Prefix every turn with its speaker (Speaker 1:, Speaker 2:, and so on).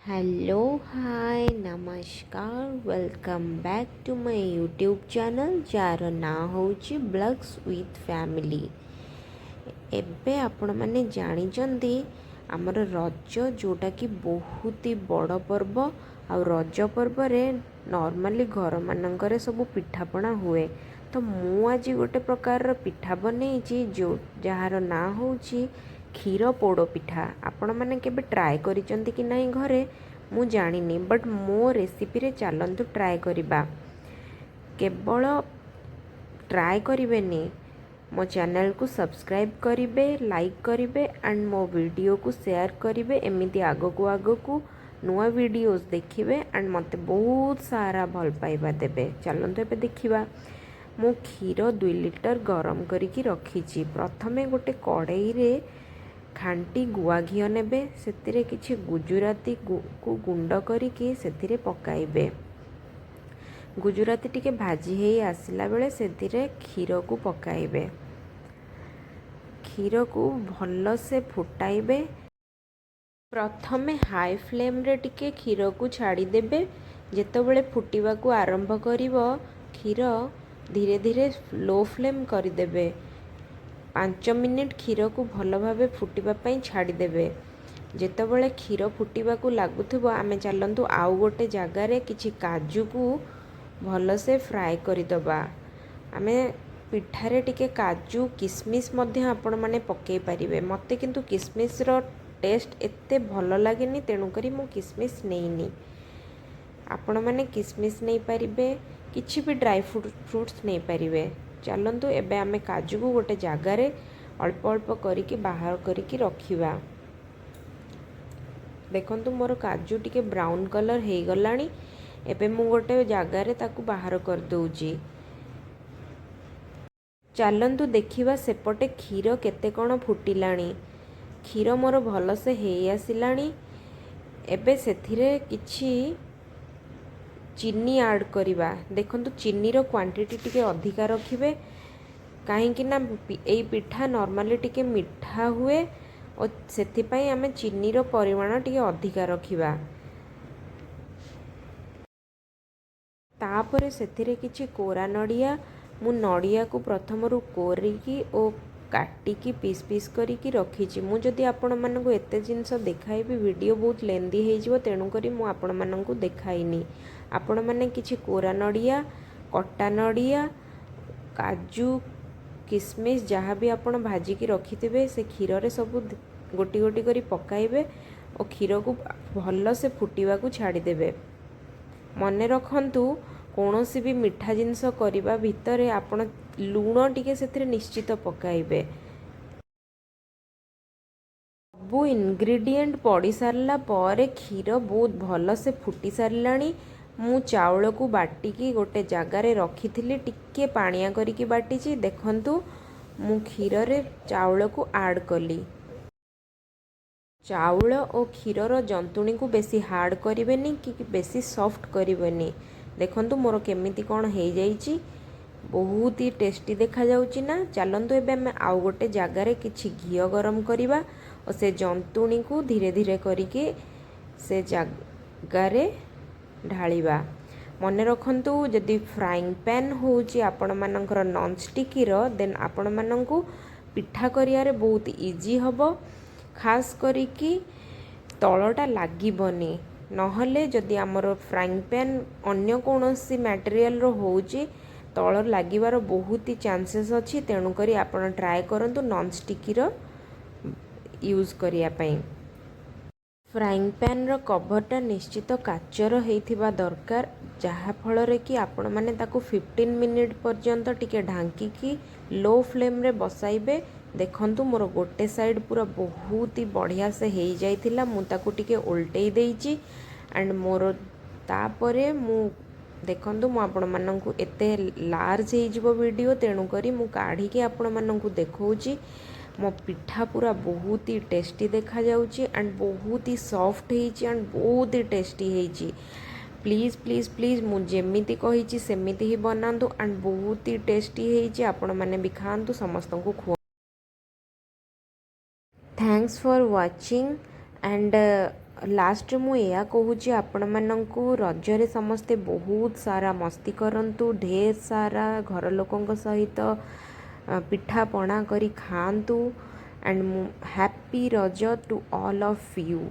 Speaker 1: Hello, ହାଏ, ନମସ୍କାର। Welcome back to my YouTube channel, ଯାହାର ନାଁ ହେଉଛି ବ୍ଲଗ୍ସ ୱିଥ୍ ଫ୍ୟାମିଲି। ଏବେ ଆପଣମାନେ ଜାଣିଛନ୍ତି, ଆମର ରଜ, ଯେଉଁଟାକି ବହୁତ ହି ବଡ଼ ପର୍ବ। ଆଉ ରଜ ପର୍ବରେ ନର୍ମାଲି ଘରମାନଙ୍କରେ ସବୁ ପିଠାପଣା ହୁଏ। ତ ମୁଁ ଆଜି ଗୋଟେ ପ୍ରକାରର ପିଠା ବନେଇଛି, ଯେଉଁ ଯାହାର ନାଁ ହେଉଛି କ୍ଷୀର ପୋଡ଼ ପିଠା। ଆପଣମାନେ କେବେ ଟ୍ରାଏ କରିଛନ୍ତି କି ନାହିଁ ଘରେ ମୁଁ ଜାଣିନି, ବଟ୍ ମୋ ରେସିପିରେ ଚାଲନ୍ତୁ ଟ୍ରାଏ କରିବା। କେବଳ ଟ୍ରାଏ କରିବେନି, ମୋ ଚ୍ୟାନେଲକୁ ସବସ୍କ୍ରାଇବ୍ କରିବେ, ଲାଇକ୍ କରିବେ ଆଣ୍ଡ ମୋ ଭିଡ଼ିଓକୁ ସେୟାର କରିବେ। ଏମିତି ଆଗକୁ ଆଗକୁ ନୂଆ ଭିଡ଼ିଓସ୍ ଦେଖିବେ ଆଣ୍ଡ ମୋତେ ବହୁତ ସାରା ଭଲ ପାଇବା ଦେବେ। ଚାଲନ୍ତୁ ଏବେ ଦେଖିବା। ମୁଁ କ୍ଷୀର 2 ଲିଟର ଗରମ କରିକି ରଖିଛି। ପ୍ରଥମେ ଗୋଟେ କଡ଼େଇରେ ଖାଣ୍ଟି ଗୁଆ ଘିଅ ନେବେ। ସେଥିରେ କିଛି ଗୁଜୁରାତିକୁ ଗୁଣ୍ଡ କରିକି ସେଥିରେ ପକାଇବେ। ଗୁଜୁରାତି ଟିକେ ଭାଜି ହେଇ ଆସିଲା ବେଳେ ସେଥିରେ କ୍ଷୀରକୁ ପକାଇବେ। କ୍ଷୀରକୁ ଭଲସେ ଫୁଟାଇବେ। ପ୍ରଥମେ ହାଇ ଫ୍ଲେମ୍ରେ ଟିକେ କ୍ଷୀରକୁ ଛାଡ଼ିଦେବେ। ଯେତେବେଳେ ଫୁଟିବାକୁ ଆରମ୍ଭ କରିବ କ୍ଷୀର, ଧୀରେ ଧୀରେ ଲୋ ଫ୍ଲେମ୍ କରିଦେବେ। 5 ମିନିଟ୍ କ୍ଷୀରକୁ ଭଲ ଭାବେ ଫୁଟିବା ପାଇଁ ଛାଡ଼ିଦେବେ। ଯେତେବେଳେ କ୍ଷୀର ଫୁଟିବାକୁ ଲାଗୁଥିବ, ଆମେ ଚାଲନ୍ତୁ ଆଉ ଗୋଟେ ଜାଗାରେ କିଛି କାଜୁକୁ ଭଲସେ ଫ୍ରାଏ କରିଦେବା। ଆମେ ପିଠାରେ ଟିକେ କାଜୁ, କିସମିସ୍ ମଧ୍ୟ ଆପଣମାନେ ପକାଇ ପାରିବେ। ମୋତେ କିନ୍ତୁ କିସମିସ୍ର ଟେଷ୍ଟ ଏତେ ଭଲ ଲାଗେନି, ତେଣୁକରି ମୁଁ କିସମିସ୍ ନେଇନି। ଆପଣମାନେ କିସମିସ୍ ନେଇପାରିବେ, କିଛି ବି ଡ୍ରାଇ ଫ୍ରୁଟ୍ସ ନେଇପାରିବେ। ଚାଲନ୍ତୁ, ଏବେ ଆମେ କାଜୁକୁ ଗୋଟେ ଜାଗାରେ ଅଳ୍ପ ଅଳ୍ପ କରିକି ବାହାର କରିକି ରଖିବା। ଦେଖନ୍ତୁ, ମୋର କାଜୁ ଟିକେ ବ୍ରାଉନ୍ କଲର୍ ହେଇଗଲାଣି। ଏବେ ମୁଁ ଗୋଟେ ଜାଗାରେ ତାକୁ ବାହାର କରିଦେଉଛି। ଚାଲନ୍ତୁ ଦେଖିବା ସେପଟେ କ୍ଷୀର କେତେ କ'ଣ ଫୁଟିଲାଣି। କ୍ଷୀର ମୋର ଭଲସେ ହେଇ ଆସିଲାଣି। ଏବେ ସେଥିରେ କିଛି ଚିନି ଆଡ଼୍ କରିବା। ଦେଖନ୍ତୁ, ଚିନିର କ୍ୱାଣ୍ଟିଟି ଟିକେ ଅଧିକା ରଖିବେ, କାହିଁକି ନା ଏଇ ପିଠା ନର୍ମାଲି ଟିକେ ମିଠା ହୁଏ ଓ ସେଥିପାଇଁ ଆମେ ଚିନିର ପରିମାଣ ଟିକେ ଅଧିକା ରଖିବା। ତାପରେ ସେଥିରେ କିଛି କୋରା ନଡ଼ିଆ। ମୁଁ ନଡ଼ିଆକୁ ପ୍ରଥମରୁ କୋରିକି ଓ କାଟିକି ପିସ୍ ପିସ୍ କରିକି ରଖିଛି। ମୁଁ ଯଦି ଆପଣମାନଙ୍କୁ ଏତେ ଜିନିଷ ଦେଖାଇବି, ଭିଡ଼ିଓ ବହୁତ ଲେନ୍ଦି ହେଇଯିବ, ତେଣୁକରି ମୁଁ ଆପଣମାନଙ୍କୁ ଦେଖାଇନି। ଆପଣମାନେ କିଛି କୋରା ନଡ଼ିଆ, କଟା ନଡ଼ିଆ, କାଜୁ, କିସମିସ୍, ଯାହା ବି ଆପଣ ଭାଜିକି ରଖିଥିବେ, ସେ କ୍ଷୀରରେ ସବୁ ଗୋଟି ଗୋଟି କରି ପକାଇବେ ଓ କ୍ଷୀରକୁ ଭଲସେ ଫୁଟିବାକୁ ଛାଡ଼ିଦେବେ। ମନେ ରଖନ୍ତୁ, କୌଣସି ବି ମିଠା ଜିନିଷ କରିବା ଭିତରେ ଆପଣ ଲୁଣ ଟିକେ ସେଥିରେ ନିଶ୍ଚିତ ପକାଇବେ। ସବୁ ଇନଗ୍ରିଡ଼ିଏଣ୍ଟ ପଡ଼ି ସାରିଲା ପରେ କ୍ଷୀର ବହୁତ ଭଲସେ ଫୁଟି ସାରିଲାଣି। ମୁଁ ଚାଉଳକୁ ବାଟିକି ଗୋଟେ ଜାଗାରେ ରଖିଥିଲି। ଟିକେ ପାଣିଆ କରିକି ବାଟିଛି। ଦେଖନ୍ତୁ, ମୁଁ କ୍ଷୀରରେ ଚାଉଳକୁ ଆଡ଼୍ କଲି। ଚାଉଳ ଓ କ୍ଷୀରର ଜନ୍ତୁଣୀକୁ ବେଶୀ ହାର୍ଡ଼ କରିବେନି କି ବେଶୀ ସଫ୍ଟ କରିବେନି। ଦେଖନ୍ତୁ, ମୋର କେମିତି କ'ଣ ହେଇଯାଇଛି। ବହୁତ ହି ଟେଷ୍ଟି ଦେଖାଯାଉଛି ନା? ଚାଲନ୍ତୁ, ଏବେ ଆମେ ଆଉ ଗୋଟେ ଜାଗାରେ କିଛି ଘିଅ ଗରମ କରିବା ଓ ସେ ଜନ୍ତୁଣୀକୁ ଧୀରେ ଧୀରେ କରିକି ସେ ଜାଗାରେ ଢାଳିବା। ମନେ ରଖନ୍ତୁ, ଯଦି ଫ୍ରାଇଂ ପ୍ୟାନ୍ ହେଉଛି ଆପଣମାନଙ୍କର ନନ୍ଷ୍ଟିକିର, ଦେନ୍ ଆପଣମାନଙ୍କୁ ପିଠା କରିବାରେ ବହୁତ ଇଜି ହେବ। ଖାସ୍ କରିକି ତଳଟା ଲାଗିବନି। ନହେଲେ ଯଦି ଆମର ଫ୍ରାଇଂ ପ୍ୟାନ୍ ଅନ୍ୟ କୌଣସି ମ୍ୟାଟେରିଆଲର ହେଉଛି, ତଳ ଲାଗିବାର ବହୁତ ହି ଚାନ୍ସେସ୍ ଅଛି। ତେଣୁକରି ଆପଣ ଟ୍ରାଏ କରନ୍ତୁ ନନ୍ଷ୍ଟିକିର ୟୁଜ୍ କରିବା ପାଇଁ। ଫ୍ରାଇଂ ପ୍ୟାନ୍ର କଭର୍ଟା ନିଶ୍ଚିତ କାଚର ହେଇଥିବା ଦରକାର, ଯାହାଫଳରେ କି ଆପଣମାନେ ତାକୁ 15 ମିନିଟ୍ ପର୍ଯ୍ୟନ୍ତ ଟିକେ ଢାଙ୍କିକି ଲୋ ଫ୍ଲେମ୍ରେ ବସାଇବେ। ଦେଖନ୍ତୁ, ମୋର ଗୋଟେ ସାଇଡ଼୍ ପୁରା ବହୁତ ହି ବଢ଼ିଆ ସେ ହେଇଯାଇଥିଲା। ମୁଁ ତାକୁ ଟିକେ ଓଲଟେଇ ଦେଇଛି ଆଣ୍ଡ ମୋର ତାପରେ ମୁଁ, ଦେଖନ୍ତୁ, ମୁଁ ଆପଣମାନଙ୍କୁ ଏତେ ଲାର୍ଜ ହେଇଯିବ ଭିଡ଼ିଓ, ତେଣୁକରି ମୁଁ କାଢ଼ିକି ଆପଣମାନଙ୍କୁ ଦେଖାଉଛି। ମୋ ପିଠା ପୁରା ବହୁତ ହି ଟେଷ୍ଟି ଦେଖାଯାଉଛି ଆଣ୍ଡ ବହୁତ ହି ସଫ୍ଟ ହେଇଛି ଆଣ୍ଡ ବହୁତ ହି ଟେଷ୍ଟି ହେଇଛି। ପ୍ଲିଜ୍, ପ୍ଲିଜ୍, ପ୍ଲିଜ୍, ମୁଁ ଯେମିତି କହିଛି ସେମିତି ହିଁ ବନାନ୍ତୁ। ଆଣ୍ଡ ବହୁତ ହି ଟେଷ୍ଟି ହେଇଛି। ଆପଣମାନେ ବି ଖାଆନ୍ତୁ, ସମସ୍ତଙ୍କୁ ଖୁଆ। Thanks for watching and ଲାଷ୍ଟରେ ମୁଁ ଏହା କହୁଛି ଆପଣମାନଙ୍କୁ, ରଜରେ ସମସ୍ତେ ବହୁତ ସାରା ମସ୍ତି କରନ୍ତୁ, ଢେର ସାରା ଘର ଲୋକଙ୍କ ସହିତ ପିଠାପଣା କରି ଖାଆନ୍ତୁ। ଆଣ୍ଡ ମୁଁ happy Raja to all of you.